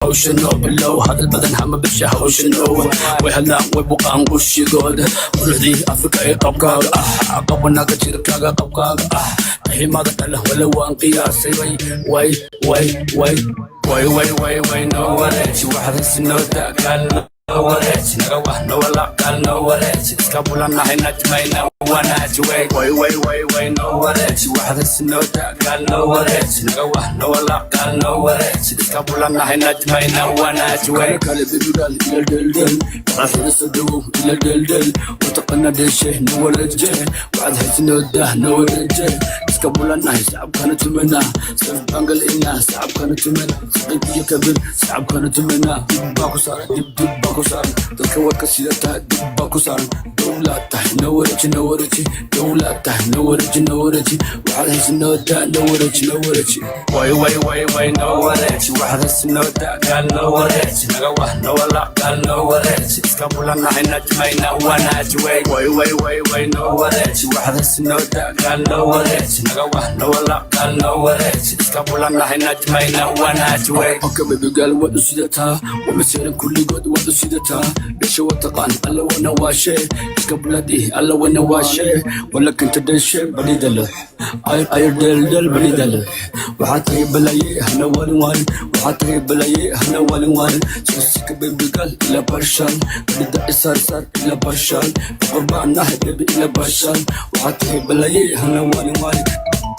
Hawsha noo bilow, hadal badan hama bisha. Hawsha noo way hadlaan, way buqaan qushigooda. Quruxdii Afrika ee qabkaaga ah, qabanaaga jirkaaga, qabkaaga ah, qiimada dhala wala waan qiyaasay. Way way way way way way way way, noo wareeji. Waxaad haysinoo dagaal, noo wareeji, naga wah, noo walaaqaal, noo wareeji. Iska bulanahay, najmayna wanaaji. Way way way way way, noo wareeji. Waxaad haysinoo dagaal, noo wareeji, naga wah, noo walaaqaal, noo wareeji. Iska bulanahay, najmayna wanaaji. Way kale baby girl, ila dheldhel, waxaad xidhiso dhawow, ila dheldhel, wataqana dheeshe, noo wareeje. Waxaad haysinoo dah, noo wareeje. Iska bulanahay, sacabkana tumana, saf bangal ina sacabkana tumana, saqiib iyo kabir sacabkana tumana. Dib baa ku saaran, dib dib baa ku saaran, dadka warka sidataa dib baa ku saaran. Dowlad tahay, noo wareeji, noo wareeji. Dowlad tahay, noo wareeji, noo wareeji. Waxaad haysinoo daa, noo wareeji, noo wareeji. Way way way way, noo wareeji. Waxaad haysinoo dagaal, noo wareeji, naga wah, noo walaaqaal, noo wareeji. Iska bulanahay, najmayna wanaaji. Way way way way way, noo wareeji. Waxaad haysinoo dagaal, noo wareeji, naga wah, noo walaaqaal, noo wareeji. Iska bulanahay, najmayna wanaaji. Way okay, baby girl, waad u sidataa, wama seeran kulligood, waad u sidataa. Dhasha wataqaan, alla wana waashe, iska buladi, alla wana waashe, walakinta dhashe badhida lux ayr dheldhel badhida lux. Waxaa tahay balaye, hana waalin waalin. Waxaa tahay balaye, hana waalin waalin. Sosika baby girl, ila bashan, badhida isaarsaar, ila bashan, boqor baan nahay baby, ila bashan. Waxaa tahay balaye, hana waalin waalin.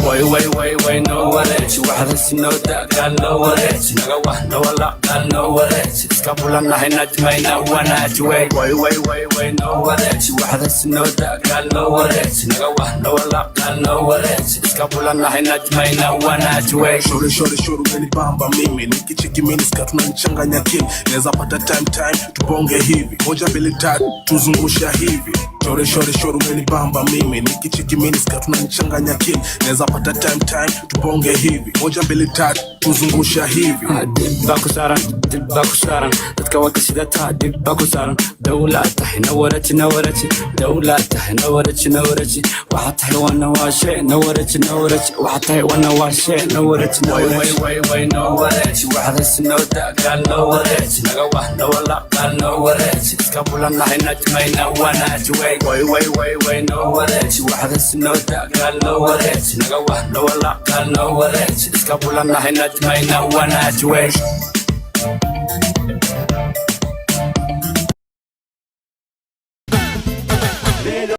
Way way way way, noo wareeji. Waxaad haysinoo dagaal, noo wareeji, naga wah, noo walaaqaal, noo wareeji. Iska bulanahay, najmayna wanaaji. Way way way way way, noo wareeji. Waxaad haysinoo dagaal, noo wareeji, naga wah, noo walaaqaal, noo wareeji. Iska bulanahay, najmayna wanaaji. Way Shore shore shore, umenibamba mimi, nikicheki miniskirt unanichanganya akili, naweza pata time time tubonge hivi, moja mbili tatu tuzungusha hivi. Shore shore shore, umenibamba mimi, nikicheki miniskirt unanichanganya akili, naweza pata time time tubonge hivi, moja mbili tatu tuzungusha hivi. Dib baa ku saaran, dib baa ku saaran, dadka waa ka sidataa, dib baa ku saaran. Dowlad tahay, na wareeji, na wareeji. Dowlad tahay, na wareeji, na wareeji. Waxaa tahay wana waashe, na wareeji, na wareeji. Waxaa tahay wana waashe, na wareeji, na wareeji. Way way way, noo wareeji. Waxaad haysinoo dagaal, noo wareeji, naga wah, noo walaaqaal, noo wareeji. Iska bulanahay, najmayna wanaaji. Way way way way way, noo wareeji. Waxaad haysinoo dagaal, noo wareeji, naga wah, noo walaaqaal, noo wareeji. Iska bulanahay, najmayna wanaaji. Way.